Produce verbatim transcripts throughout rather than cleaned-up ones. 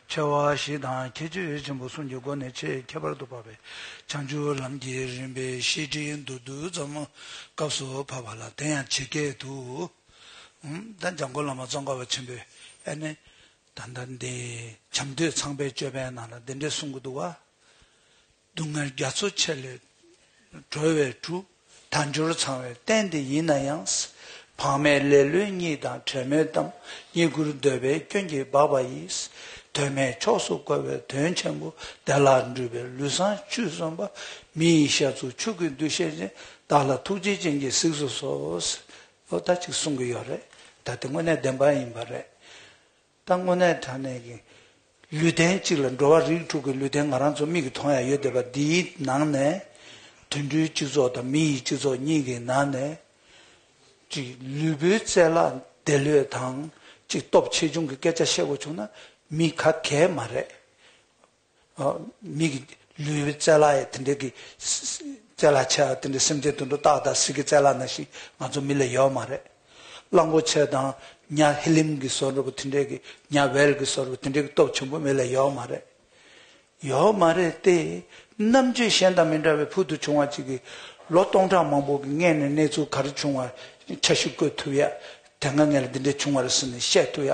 ཆེ་བ་བཞི་དང་ཁྱད་ཆོས་ཆེན་པོ་གསུམ་གྱི་སྒོ་ནས་ཆེས་ཁྱད་པར་དུ་འཕགས་པའི་བྱང་ཆུབ་ལམ་གྱི་རིམ་པའི་བཤད་ཁྲིད་མདོར་བསྡུས་ཙམ་སྐབས་སུ་བབ་པ་ལ། དེ་ཡང་ཇི་སྐད་དུ། ད་འཇམ་མགོན་བླ་མ་ཙོང་ཁ་པ་ཆེན་པོས་ཨ་ནི་ད་ལྟ་འདི་བྱམས་བསྟོད་ཚངས་པའི་ཅོད་པན་ནང་ལ་འདི་འདྲས་གསུང་གི་འདུག་བ། སྡུག་བསྔལ་རྒྱ་མཚོ་ཆེ་ལས་སྒྲོལ་བའི་གྲུ། དལ་འབྱོར་ཚང་བའི་རྟེན་འདི་ཡིན་ན་ཡང་། བག་མེད་ལེ་ལོའི་གཉིད་དང་བྲལ་མེད་གཏམ། རྙེད་བཀུར་འདོད་པའི་སྐྱོན་གྱིས་སྦགས་པ་ཡིས། དོན་མེད་ཕྱོགས་སུ་བཀོལ་བའི་དོན་ཆེན་པོ། བདེ་བླག་འགྲུབ་པའི་ལུས་བཟང་ཆུད་གསོན་པ། མི་ཡི་ཤ་ཚུགས་ཆུ་གི་འདུ་ཤེས་ཅན། བདག་ལ་ཐུགས་རྗེ་ཅན་གྱིས་གཟིགས་སུ་གསོལ། ཨོ་ད་ཅིག་གསུང་གི་ཡོད་རེད། ད་དེ་དངོས་གནས་བདེན་པ་ཡིན་པ་རེད། ད་དངོས་གནས་དྲང་གནས་ཀྱི་ལུས་རྟེན་གཅིག་ལ་འགྲོ་བ་རིགས་དྲུག་གི་ལུས་རྟེན་ང་རང་ཚོ་མིག་གིས་མཐོང་ཡ་ཡོད་བསྡད་པ་འདིའི་ནང་ནས། དུད་འགྲོའི་སྤྱི་ཚོགས་དང་མི་ཡི་སྤྱི་ཚོགས་གཉིས་ཀྱི་ནང་ནས། གཅིག་ལུས་པོའི་རྩལ་ལ་བདེ་ལོས་དང་། གཅིག་སྟོབས་ཆེ་ཆུང་གི་སྐད་ཆ་བཤད་དགོས་བྱུང་ན་མི་ག་གས་མ་རེད། ཨ། མི་གི་ལུས་པའི་རྩལ་ལ་ཡ་དེ་འདྲའི་གི་རྩལ་ལ་ཆ་དེ་འདྲའི་སེམས་ཅན་དུད་འགྲོ་སྟག་དང་གཟིག་གི་རྩལ་ལ་ནང་བཞིན་ང་ཚོ་མི་ལ་ཡོད་མ་རེད། གླང་པོ་ཆེ་དང་ཉ་ཧེ་ལིམ་གི་བཟོ་འདྲ་པོ་དེ་འདྲའི་གི་ཉ་ཝེལ་གི་བཟོ་འདྲ་པོ་དེ་འདྲའི་གི་སྟོབས་ཆེན་པོ་མི་ལ་ཡོད་མ་རེད། ཡོད་མ་རེད་དེ། རྣམ་དཔྱོད་གཞན་དང་མི་འདྲ་བའི་ཕུལ་དུ་བྱུང་བ་ཅིག་གིས་ལོ་སྟོང་ཕྲག་མང་པོ་གི་སྔས་ནས་གནས་ཚུལ་ག་རེ་བྱུང་བ་འཆར་གཞི་བཀོད་ཐུབ་ཡ། དེ་སྔ་ངས་ལ་འདི་འདྲས་བྱུང་བ་རེད་ཟེར་ནས་བཤད་ཐུབ་ཡ།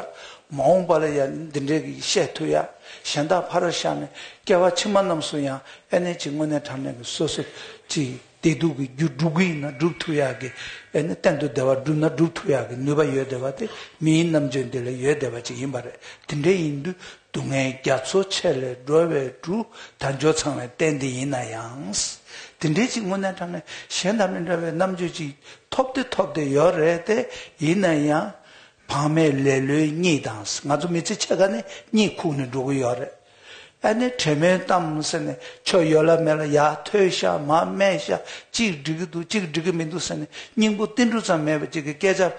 མ་འོངས་པ་ལ་ཡང་འདི་འདྲས་ཀྱི་བཤད་ཐུབ་ཡ། གཞན་དག་ཕར་བཞག་ནས་སྐྱེ་བ་ཕྱི་མ་རྣམས་སུ་ཡང་ཨ་ནེ་ཅིག་དངོས་གནས་དྲང་གནས་ཀྱི་སོ་སོ་ཅིག་བདེ་སྡུག་གི་རྒྱུ་སྒྲུབ་ཀྱི་ཡིན་ན་སྒྲུབ་ཐུབ་ཡ་གི། ཨ་ནེ་གཏན་དུ་བདེ་བ་སྒྲུབ་ན་སྒྲུབ་ཐུབ་ཡ་གི་ནུས་པ་ཡོད་བསྡད་པ་དེ་མིའི་རྣམ་དཔྱོད་འདི་ལ་ཡོད་བསྡད་པ་ཅིག་ཡིན་པ་རེད། དེ་འདྲས་ཡིན་དུས། སྡུག་བསྔལ་རྒྱ་མཚོ་ཆེ་ལས་སྒྲོལ་བའི་གྲུ། དལ་འབྱོར་ཚང་བའི་རྟེན་འདི་ཡིན་ན་ཡང་། དེ་འདྲའི་ཅིག་དངོས་གནས་དྲང་གནས་གཞན་དང་མི་འདྲ་བའི་རྣམ་དཔྱོད་ཅིག་ཐོབ་སྟེ་ཐོབ་སྟེ་ཡོད་རེད་དེ། ཡིན་ན་ཡང་། བག་མེད་ལེ་ལོའི་གཉིད་དང་། ང་ཚོ་མི་ཚེ་ཕྱེད་ཀ་ནས་གཉིད་ཁུག་ནས་འགྲོ་གི་ཡོད་རེད། ཨ་ནི་བྲེལ་མེད་གཏམ་ཟེར་ནས་ཆོ་ཡོད་ལ་མེད་ལ་ཡར་ཐོས་ཤག་མར་སྨད་ཤག་གཅིག་འགྲིག་གི་འདུག་གཅིག་འགྲིག་གི་མི་འདུག་ཟེར་ནས་སྙིང་པོ་ཏིལ་འབྲུ་ཙམ་མེད་པ་ཅིག་གི་སྐད་ཆ།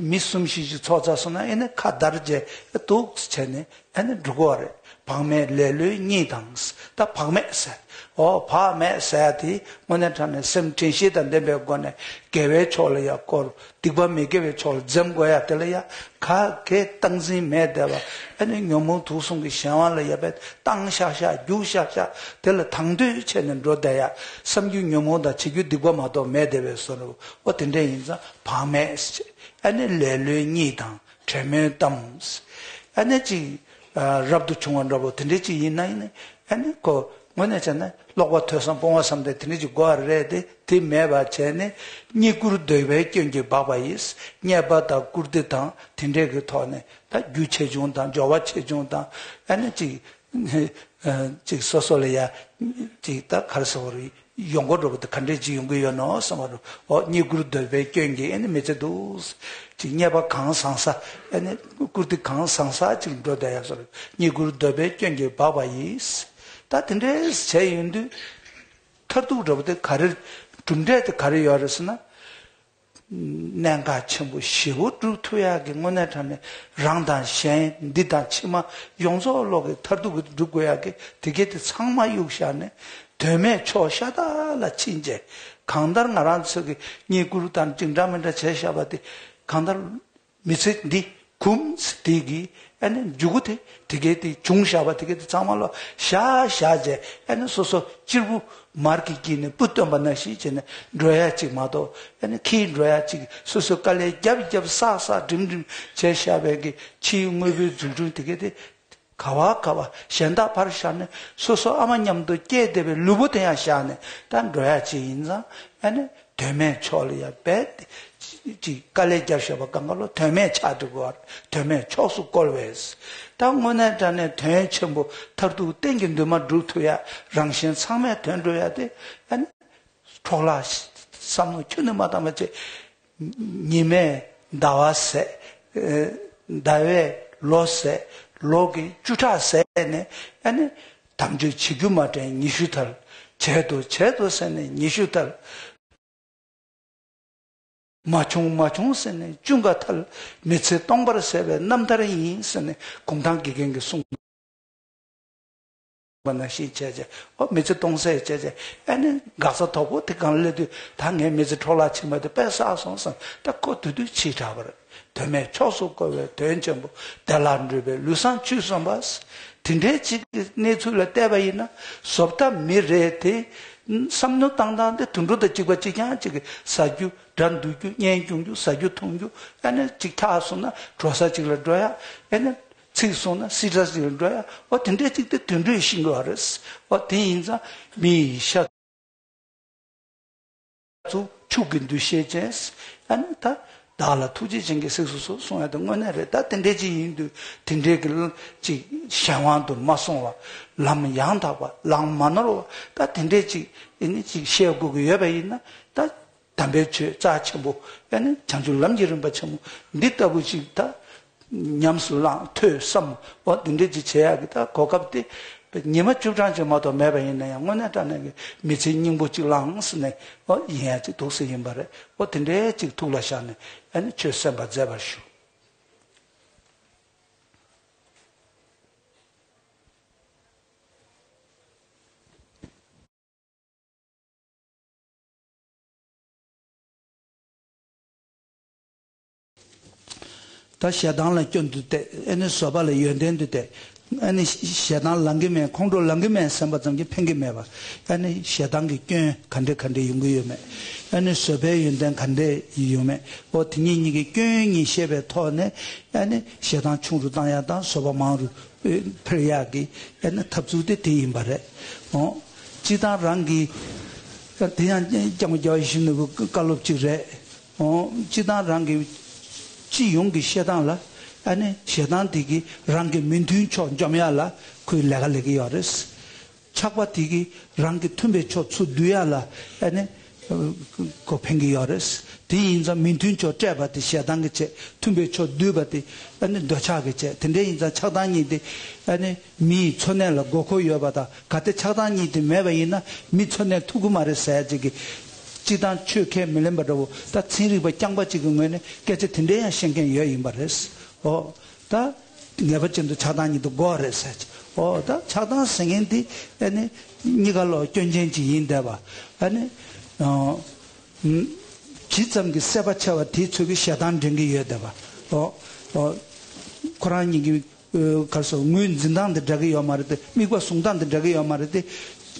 མི་གསུམ་བཞི་ཞིག་ཚོགས་ཚར་སོང་ན་ཨེ་ནི་ཁ་བརྡར་བྱས་འདུག་བྱས་ནས་ཨེ་ནི་འགྲོ་གི་ཡོད་རེད། བག་མེད་ལེ་ལོའི་གཉིད་དང་། ད་བག་མེད་ཟེར། ཨོ་བག་མེད་ཟེར་དེ་དངོས་གནས་དྲང་གནས་སེམས་དྲན་ཤེས་དང་ལྡན་པའི་སྒོ་ནས་དགེ་བའི་ཕྱོགས་ལ་ཡང་བསྐོར། སྡིག་པ་མི་དགེ་བའི་ཕྱོགས་ལ་འཛེམ་དགོས་ཡ་དེ་ལ་ཡང་ག་གེ་སྟངས་འཛིན་མེད་བསྡད་པ། ཨེ་ནི་ཉོན་མོངས་དུག་གསུམ་གྱི་གཞན་དབང་ལ་ཡ་བས་བཏང་ཤག་ཤག་རྒྱུག་ཤག་ཤག་དེ་ལ་དང་དོད་བྱས་ནས་འགྲོ་བསྡད་ཡ། བསམ་རྒྱུ་ཉོན་མོངས་དང་བྱེད་རྒྱུ་སྡིག་པ་མ་གཏོགས་མེད་བསྡད་པའི་བཟོ་འདྲ་བོ། ཨོ་དེ་འདྲ་ཡིན་ཙང་བག་མེད་ཟེར། ཨ་ནི་ལེ་ལོའི་གཉིད་དང་བྲེལ་མོའི་གཏམ། ཨ་ནི་ཅིག་ཨ་རབ་ཏུ་བྱུང་བ་འདྲ་པོ་དེ་འདྲ་ཅིག་ཡིན་ན་ཡིན་ན། ཨ་ནི་ཁོ་དངོས་གནས་བྱས་ན་ཀློག་པ་ཐོས་བསམ་སྤོང་བ་བསམ་གཏན་དེ་འདྲ་ཅིག་དགོས་པ་རེད་དེ། དེ་མེད་པ་བྱས་ནས་རྙེད་བཀུར་འདོད་པའི་སྐྱོན་གྱིས་སྦགས་པ་ཡིས། རྙེད་པ་དང་བཀུར་སྟི་དང་དེ་འདྲས་ཀྱི་ཐོག་ནས་ད་རྒྱུ་ཆེ་ཆུང་དང་འབྱོར་བ་ཆེ་ཆུང་དང་། ཨ་ནི་ཅིག་ཅིག་སོ་སོ་ལ་ཡ། ཅིག་ད་ག་རེ་ཟེར་བ་རེད། ཡོང་སྒོ་འདྲ་པོ་དེ་ག་འདྲས་ཅིག་ཡོང་གི་ཡོད་ནོ་བསམ་པ་རུ། ཨོ་རྙེད་བཀུར་འདོད་པའི་སྐྱོན་གྱིས་ཨེ་ནི་མི་ཚེ་འདུག་ཅིག་རྙེད་པ་གང་བཟང་ས། ཨེ་ནི་བཀུར་སྟི་གང་བཟང་ས་ཅིག་འགྲོ་བསྡད་ཡ་བཟོ་རུ། རྙེད་བཀུར་འདོད་པའི་སྐྱོན་གྱིས་སྦགས་པ་ཡིས། ད་དེ་འདྲས་བྱས་ཡོང་དུས། མཐར་ཐུག་འདྲ་པོ་དེ་ག་རེ། གྲུབ་འབྲས་དེ་ག་རེ་ཡོད་རེད་ཟེར་ན། གནད་འགག་ཆེན་པོ་བཞི་པོ་སྒྲུབ་ཐུབ་ཡག་གི་དངོས་གནས་དྲང་གནས་རང་དང་གཞན་འདི་དང་ཕྱི་མ་ཡོངས་རྫོགས་ལོག་གི་མཐར་ཐུག་གི་སྒྲུབ་དགོས་ཡག་གི་དེ་གས་དེ་ཚང་མ་གཡུག་བཞག་ནས་དོན་མེད་ཕྱོགས་ཤ་སྟག་ལ་ཕྱིན་བྱས། གང་ལྟར་ང་རང་ཚོ་གི་རྙེད་བཀུར་དང་ཅིག་འདྲ་མི་འདྲ་བྱས་བཞག་པ་དེ་གང་ལྟར། མི་ཚེ་འདི་གུམ་དེ་གི་ཨ་ནི་མཇུག་གུ་དེ་དེ་གས་དེ་བྱུང་བཞག་པ་དེ་གས་དེ་ཚང་མ་ལོ་བཞག་བཞག་བྱས། ཨ་ནི་སོ་སོ་གཅེར་བུ་མར་གྱི་དཀྱིལ་ནས་སྤུ་བཏོན་པ་ནང་བཞིན་བྱས་ནས་འགྲོ་ཡ་ཅིག་མ་གཏོགས། ཨ་ནི་འཁྱེར་འགྲོ་ཡ་ཅིག་སོ་སོ་དཀའ་ལས་རྒྱབ་རྒྱབ་བསགས་བསགས་སྒྲིམ་སྒྲིམ་བྱས་བཞག་པའི་གི་ཕྱིའི་དངོས་པོའི་འཛུགས་སྐྲུན་དེ་གས་དེ། ག་བ་ག་བ་གཞན་དག་ཕར་བཞག་ནས་སོ་སོ་ཨ་མ་མཉམ་དུ་སྐྱེས་བསྡད་པའི་ལུས་པོ་དེ་ཡང་བཞག་ནས་ད་འགྲོ་ཡ་ཅིག་ཡིན་ཙང་། ཨ་ནི་དོན་མེད་ཕྱོགས་ལ་ཡ་བས་ཅིག་དཀའ་ལས་རྒྱབ་བཞག་པ་གང་ག་ལོ་དོན་མེད་ཆགས་འགྲོ་གི་བར་དོན་མེད་ཕྱོགས་སུ་བཀོལ་བས། ད་དངོས་གནས་དྲང་གནས་དོན་ཆེན་པོ་མཐར་ཐུག་གཏན་གྱི་འདུན་མ་སྒྲུབ་ཐུབ་ཡ། རང་གཞན་ཚང་མས་དོན་འགྲུབ་ཡ་དེ་ཨ་ནི། འཕྲོ་བརླག་བསམ་བློ་ཁྱོན་ནས་མ་བཏང་བ་བྱས། ཉི་མས་ཟླ་བ་ཟད། ཟླ་བས་ལོ་ཟད། ལོ་གིས་བཅུ་ཕྲག་ཟད་ནས་ཨ་ནི། དམ་ཆོས་བྱེད་རྒྱུ་མ་དྲན་ཉི་ཤུ་ཐལ། བྱས་འདུག་བྱས་འདུག་ཟེར་ནས་ཉི་ཤུ་ཐལ། མ་བྱུང་མ་བྱུང་ཟེར་ནས་བཅུ་འགའ་ཐལ། མི་ཚེ་སྟོང་པར་ཟད་པའི་རྣམ་ཐར་ཡིན་ཟེར་ནས་གུང་ཐང་དགེ་རྒན་གྱིས་གསུངས། པ་ནང་བཞིན་བྱས་བྱས། ཨོ་མི་ཚེ་སྟོང་ཟད་བྱས་བྱས། ཨ་ནི་དགའ་ས་དོག་པོ་དེ་སྒང་སླེབས་དུས། ད་ངའི་མི་ཚེ་འཕྲོ་བརླག་ཕྱིན་པ་དེ་དཔེ་བསགས་སོང་བསམ། ད་ཁོ་དུས་དུས་ཕྱིས་དྲགས་པ་རེད། དོན་མེད་ཕྱོགས་སུ་བཀོལ་བའི་དོན་ཆེན་པོ། བདེ་བླག་འགྲུབ་པའི་ལུས་བསྲང་བཅུད་བསྲང་བ། དེ་འདྲའི་ཅིག་གི་གནས་ཚུལ་ལ་བལྟས་པ་ཡིན་ན། བཟོ་ལྟ་མི་རེད་དེ། བསམ་བློ་བཏང་སྟངས་དེ་དུད་འགྲོ་དང་གཅིག་པ་གཅིག་རྐྱང་གཅིག་གི་ཟ་རྒྱུ། དགྲ་འདུལ་རྒྱུ། གཉེན་སྐྱོང་རྒྱུ། ཟ་རྒྱུ་འཐུང་རྒྱུ། ཨ་ནི་ཅིག་ཐག་སོང་ན་འགྲོ་ས་ཅིག་ལ་འགྲོ་ཡ། ཨ་ནི་ཚིག་སོང་ན་སིལ་སྒྲ་ཅིག་ལ་འགྲོ་ཡ། ཨོ་དེ་འདྲའི་ཅིག་དེ་དུད་འགྲོས་ཤེས་དགོས་པ་རེད། ཨོ་དེ་ཡིན་ཙང་མི་ཡི་ཤ་ཚུགས་ཕྱུགས་ཀྱི་འདུ་ཤེས་ཅན། ཨ་ནི་ད་བདག་ལ་ཐུགས་རྗེ་ཅན་གྱིས་གཟིགས་སུ་གསོལ་གསུང་ཡ་དེ་དངོས་གནས་རེད། ད་དེ་འདྲའི་ཅིག་ཡིན་དུས། དེ་འདྲའི་གི་ཅིག་གཞན་དབང་དུ་མ་སོང་བ། ལམ་ཡང་དག་པ། ལམ་མ་ནོར་བ། ད་དེ་འདྲའི་ཅིག་ཨ་ནི་ཅིག་བཤད་དགོས་ཀྱི་ཡོད་པ་ཡིན་ན། ད་དམ་པའི་ཆོས་རྩ་ཆེན་པོ། ཨ་ནི་བྱང་ཆུབ་ལམ་གྱི་རིམ་པ་ཆེན་མོ་འདི་ལྟ་བུ་ཞིག་ད་ཉམས་སུ་བླངས། ཐོས་བསམ། འོ་འདི་འདྲ་ཅིག་བྱེད་ཡག་གི་ད་གོ་སྐབས་དེ་ཉི་མ་བཅུ་གྲངས་ཅིག་མ་གཏོགས་མེད་པ་ཡིན་ན་ཡང་། དངོས་གནས་དྲང་གནས་ཀྱི་མི་ཚེའི་སྙིང་པོ་ཅིག་བླངས་ཟེར་ནས། འོ་ཡིན་ཡ་ཅིག་འདུག་སེ་ཡིན་པ་རེད། འོ་དེ་འདྲའི་ཅིག་ཐུགས་ལ་བཞག་ནས། ཨ་ནི་ཆོས་གསན་པར་མཛད་པར་ཞུ། ད་ཞེ་སྡང་ལ་སྐྱོན་དུ་བལྟས། ཨ་ནི་བཟོད་པ་ལ་ཡོན་ཏན་དུ་བལྟས། ཨ་ནི་ཞེ་སྡང་ལང་གི་མེད། ཁོང་ཁྲོ་ལང་གི་མེད་བསམ་པ་ཙམ་གྱིས་ཕན་གྱི་མེད་པ། ཨ་ནི་ཞེ་སྡང་གི་སྐྱོན་ག་འདྲ་ག་འདྲ་ཡོང་གི་ཡོད་མེད། ཨ་ནི་བཟོད་པའི་ཡོན་ཏན་ག་འདྲ་ཡོད་མེད། འོ་དེ་གཉིས་གཉིས་ཀྱི་སྐྱོན་གཉིས་ཤེས་པའི་ཐོག་ནས། ཨ་ནི་ཞེ་སྡང་ཆུང་རུ་བཏང་ཡག་དང་། བཟོད་པ་མང་རུ་འཕེལ་ཡག་གི་ཨ་ནི་ཐབས་ཚུལ་དེ་དེ་ཡིན་པ་རེད། འོ། སྤྱིར་བཏང་རང་གི། དེ་ཡང་སྐྱབས་མགོན་རྒྱལ་བ་ཡིད་བཞིན་ནོར་བུའི་བཀའ་སློབ་ཅིག་རེད། འོ། སྤྱིར་བཏང་རང་གི་སྤྱི་ཡོངས་ཀྱི་བཤད་སྟངས་ལ། ཨ་ནི་ཞེ་སྡང་དེ་གིས་རང་གི་མི་མཐུན་ཕྱོགས་འཇོམས་ཡག་ལ་ཁོས་ལས་ཀ་ལས་ཀྱི་ཡོད་རེད། ཆགས་པ་དེ་གིས་རང་གི་མཐུན་པའི་ཕྱོགས་ཚུར་བསྡུ་ཡག་ལ། ཨ་ནི་ཁོ་ཕན་གྱི་ཡོད་རེད། དེ་ཡིན་ཙང་མི་མཐུན་ཕྱོགས་བསྐྲད་པ་དེ་ཞེ་སྡང་གིས་བྱས། མཐུན་པའི་ཕྱོགས་བསྡུས་པ་དེ་ཨ་ནི་འདོད་ཆགས་ཀྱིས་བྱས། དེ་འདྲ་ཡིན་ཙང་ཆགས་སྡང་གཉིས་དེ་ཨ་ནི་མིའི་འཚོ་གནས་ལ་དགོས་མཁོ་ཡོད་པ་དང་། གལ་ཏེ་ཆགས་སྡང་གཉིས་དེ་མེད་པ་ཡིན་ན་མི་འཚོ་གནས་ཐུབ་ཀྱི་མ་རེད་ཟེར་ཡག་ཅིག་གི། སྤྱིར་བཏང་ཆོས་ཁས་མི་ལེན་པ་འདྲ་བོ། ད་ཚན་རིག་པ་རྐྱང་པ་ཅིག་གི་ངོས་ནས་སྐད་ཆ་དེ་འདྲ་ཡང་བཤད་མཁན་ཡོད་ཡིན་པ་རེད། འོ། ད་ངེས་པ་ཅན་དུ་ཆགས་སྡང་གཉིས་དེ་དགོས་རེད་ཟེར་གྱི། འོ། ད་ཆགས་སྡང་ཟེར་མཁན་དེ་ཨ་ནི་གཉིས་ཀ་ལོག་སྐྱོན་ཅན་ཅིག་ཡིན་བསྡད་པ། ཨ་ནི། ཨ། ཇི་ཙམ་གྱིས་སྲེད་པ་ཆེ་བ་དེའི་ཚོད་ཀྱིས་ཞེ་སྡང་འདྲེན་གྱི་ཡོད་བསྡད་པ། འོ། འོ། ཁོ་རང་གཉིས་ཀྱི། ཨ། ག་རེ་ཟེར། ངོས་འཛིན་སྟངས་དེ་འདྲ་གི་ཡོད་མ་རེད་དེ། དམིགས་པ་བཟུང་སྟངས་དེ་འདྲ་གི་ཡོད་མ་རེད་དེ།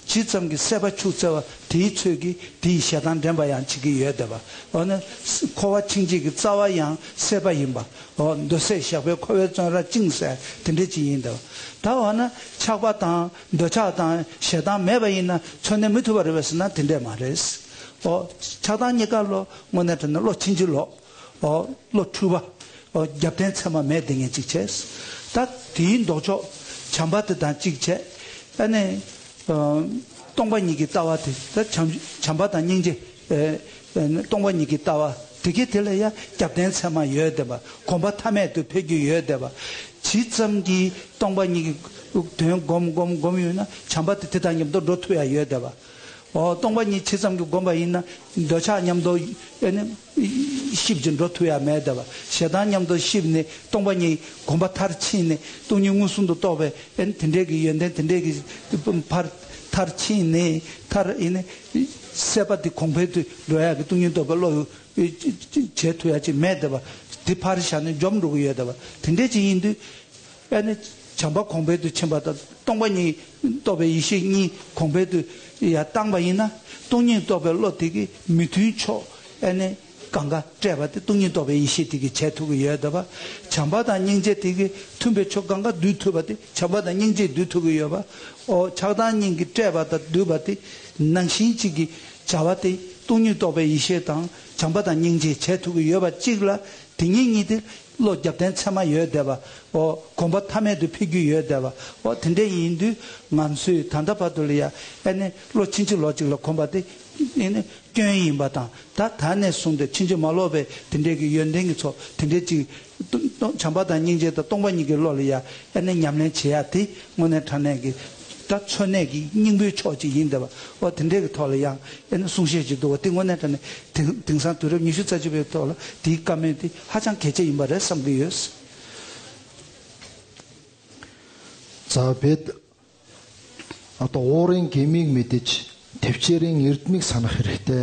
ཇི་ཙམ་གྱིས་སྲེད་པ་ཕྱུག་ཚེ་བ་དེའི་ཚོད་ཀྱིས་དེའི་ཞེ་སྡང་འདྲེན་པ་ཡང་བྱེད་ཀྱི་ཡོད་བསྡད་པ། འོ་ན་འཁོར་བ་འཆིང་བྱེད་ཀྱི་རྩ་བ་ཡང་སྲེད་པ་ཡིན་པ། འོ། འདོད་སྲེད་ཞགས་པས་འཁོར་བའི་བཙོན་རར་བཅིངས་ཟེར་དེ་འདྲ་ཅིག་ཡིན་བསྡད་པ། ད་འོ་ན་ཆགས་པ་དང་འདོད་ཆགས་དང་ཞེ་སྡང་མེད་པ་ཡིན་ན་འཚོ་གནས་མི་ཐུབ་པ་རེད་པས་ཟེར་ན་དེ་འདྲས་མ་རེད། འོ། ཆགས་སྡང་གཉིས་ཀ་ལོ་དངོས་གནས་དྲང་གནས་བློ་ཕྱིན་ཅི་ལོག། འོ། བློ་འཁྲུལ་པ། འོ། རྒྱབ་རྟེན་ཚད་མ་མེད་བསྡད་མཁན་ཅིག་བྱས། ད་དེའི་ལྡོག་ཕྱོགས་བྱམས་པ་དེ་དང་གཅིག་བྱས། ཨ་ནི། ཨ། སྟོང་པ་ཉིད་ཀྱི་ལྟ་བ་དེ། ད་བྱམས། བྱམས་པ་དང་སྙིང་རྗེ། ཨ། སྟོང་པ་ཉིད་ཀྱི་ལྟ་བ་དེ་གའི་དེ་ལ་ཡང་རྒྱབ་རྟེན་ཚད་མ་ཡོད་བསྡད་པ། གོམས་པ་མཐའ་མེད་དུ་འཕེལ་རྒྱུ་ཡོད་བསྡད་པ། ཇི་ཙམ་གྱིས་སྟོང་པ་ཉིད་ཀྱི་དོན་སྒོམ་སྒོམ་སྒོམ་ཡོད་ན་བྱམས་པ་དེ་དེ་དང་མཉམ་དུ་འགྲོ་ཐུབ་ཡ་ཡོད་བསྡད་པ། འོ། སྟོང་པ་ཉིད་ཇི་ཙམ་གྱིས་བསྒོམས་པ་ཡིན་ན་འདོད་ཆགས་མཉམ་དུ་ཨ་ནི་གཤིབ་ཅིང་འགྲོ་ཐུབ་ཡ་མེད་བསྡད་པ། ཞེ་སྡང་མཉམ་དུ་གཤིབ་ནས་སྟོང་པ་ཉིད་གོམས་པ་མཐར་ཕྱིན་ནས་སྟོང་ཉིད་མངོན་སུམ་དུ་རྟོགས་པའི་ཨ་ནི་དེ་འདྲའི་གི་ཡོན་ཏན་དེ་འདྲའི་གི་ཕར་མཐར་ཕྱིན་ནས། མཐར་ཨ་ནི་སྲེད་པ་དེ་གོང་འཕེལ་དུ་འགྲོ་ཡ་གི་སྟོང་ཉིད་རྟོགས་པའི་བློ་བྱེད་ཐུབ་ཡ་ཅིག་མེད་བསྡད་པ། དེ་ཕར་བཞག་ནས་འཇོམས་འགྲོ་གི་ཡོད་བསྡད་པ། དེ་འདྲའི་ཅིག་ཡིན་དུས། ཨ་ནི་བྱམས་པ་གོང་འཕེལ་དུ་ཕྱིན་པ་དང་། སྟོང་པ་ཉིད་རྟོགས་པའི་ཡེ་ཤེས་གཉིས་གོང་འཕེལ་དུ་ཡར་བཏང་པ་ཡིན་ན། སྟོང་ཉིད་རྟོགས་པའི་བློ་དེ་གིས་མི་མཐུན་ཕྱོགས་ཨ་ནི་གང་ག་བསྐྲད་པ་དེ་སྟོང་ཉིད་རྟོགས་པའི་ཡེ་ཤེས་དེ་གིས་བྱེད་ཐུབ་ཀྱི་ཡོད་བསྡད་པ། བྱམས་པ་དང་སྙིང་རྗེ་དེ་གིས་མཐུན་པའི་ཕྱོགས་གང་ག་བསྡུ་ཐུབ་པ་དེ་བྱམས་པ་དང་སྙིང་རྗེས་བསྡུ་ཐུབ་ཀྱི་ཡོད་པ། འོ། ཆགས་སྡང་གཉིས་ཀྱིས་བསྐྲད་པ་དང་བསྡུས་པ་དེ་ནང་བཞིན་གཅིག་གི་བྱ་བ་དེ་སྟོང་ཉིད་རྟོགས་པའི་ཡེ་ཤེས་དང་བྱམས་པ་དང་སྙིང་རྗེས་བྱེད་ཐུབ་ཀྱི་ཡོད་པ་གཅིག་ལ། དེ་གཉིས་གཉིས་དེ་བློ་རྒྱབ་རྟེན་ཚད་མ་ཡོད་བསྡད་པ། འོ། གོམས་པ་མཐའ་མེད་དུ་འཕེལ་རྒྱུ་ཡོད་བསྡད་པ། འོ། དེ་འདྲ་ཡིན་དུས་ང་ཚོས་ད་ལྟ་བར་དུ་ལ་ཡ་ཨ་ནི་བློ་ཕྱིན་ཅི་ལོག་ཅིག་ལ་གོམས་པ་དེ་ཨ་ནི་སྐྱོན་ཡིན་པ་དང་། ད་ད་ནས་བཟུང་སྟེ་ཕྱིན་ཅི་མ་ལོག་པའི་དེ་འདྲའི་གི་ཡོན་ཏན་གྱི་ཚོགས་དེ་འདྲའི་ཅིག་བྱམས་པ་དང་སྙིང་རྗེ་དང་སྟོང་པ་ཉིད་ཀྱི་བློ་ལ་ཡ་ཨ་ནི་ཉམས་ལེན་བྱེད་ཡ་དེ་དངོས་གནས་དྲང་གནས་ཀྱི་ད་འཚོ་གནས་ཀྱི་སྙིང་པོའི་ཕྱོགས་ཅིག་ཡིན་བསྡད་པ། འོ། དེ་འདྲའི་གི་ཐོག་ལ་ཡང་ཨ་ནི་གསུང་བཤད་ཅིག་འདུག་པ། དེ་དངོས་གནས་དྲང་གནས་དེང་དེང་སང་དུས་རབས་ཉི་ཤུ་རྩ་གཅིག་པའི་ཐོག་ལ་དེའི་བཀའ་མོལ་དེ་ཧ་ཅང་གལ་ཆེ་ཡིན་པ་རེད་བསམ་གྱི་ཡོད། ཛ་བེད། ཨ་ཏོ་འོ་རིང་གེ་མིག་མི་དེ་ཆི་དེབ་ཆེ་རིང་ཡིར་མིག་ས་ན་ཧི་རིག་ཏེ།